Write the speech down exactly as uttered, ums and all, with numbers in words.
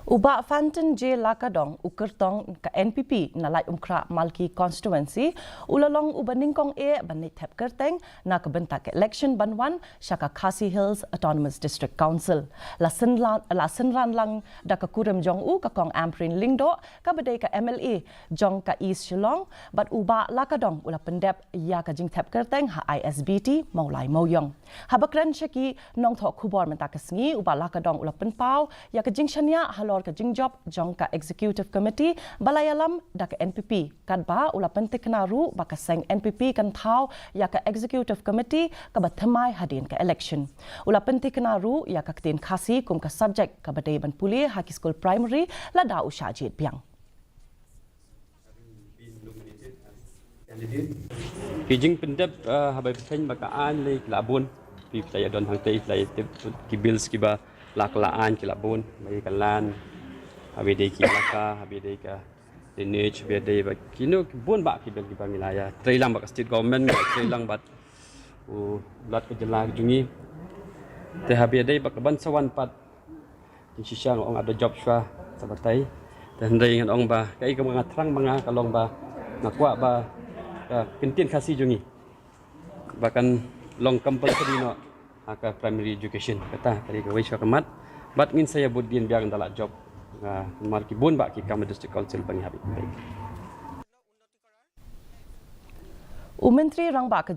U Bah Fantin J Lakadong, u kyrtong ka N P P na Laitumkhrah Malki Constituency, u la long uba nyngkong eh ban leit thep kyrteng na ka bynta ka election ban wan sha ka Khasi Hills Autonomous District Council. La synran, la synran lang da ka kurim jong u ka Kong Ampareen Lyngdoh, kaba dei ka M L A jong ka East Shillong, bad u Bah Lakadong u la pyndep ïa ka jingthep kyrteng ha I S B T Mawlai Mawiong. Haba kren sha ki nongthoh khubor mynta ka sngi, u Bah Lakadong u la pynpaw ïa ka jingshaniah halor ka jingjop jong ka Executive Committee ba la ïalam da ka N P P, katba u la pyntikna ruh ba ka seng N P P kan thaw ïa ka Executive Committee kaba thymmai hadien ka election. U la pyntikna ruh ïa ka ktien Khasi kum ka subject kaba dei ban pule ha ki skul primary lada u shah jied biang. Ki jingpyndep, eh, haba phi khein ba ka aiñ lei ki la bun. Phi la ïa don hangtei, phi la ïa tip ki bills kiba la ka la aiñ ki la bun. Ba ïa ka land, haba dei ki elaka, haba dei ka drainage, haba dei ba kino ki bun bah ki bill kiba ngi la ïa trei lang bad ka state government, ngi la trei lang bad u lat ka jylla ka jong ngi. Te haba dei ba ka ban sa wan pat, jingshisha nga ong ap da jop shuwa sa batai. Te hynrei ngan ong ba kaei kaba nga thrang ma nga ka long ba nga kwah ba ka ktien Khasi jong ngi ba kan long compulsory noh ha ka primary education. Kata ka dei kawei shuwa ka mat. Bad ngin sa ïa bud dien biang da la jop, ah, namar ki bun bah ki kam district council ba ngi hap ïa pynbeit. U Myntri Rangbah ka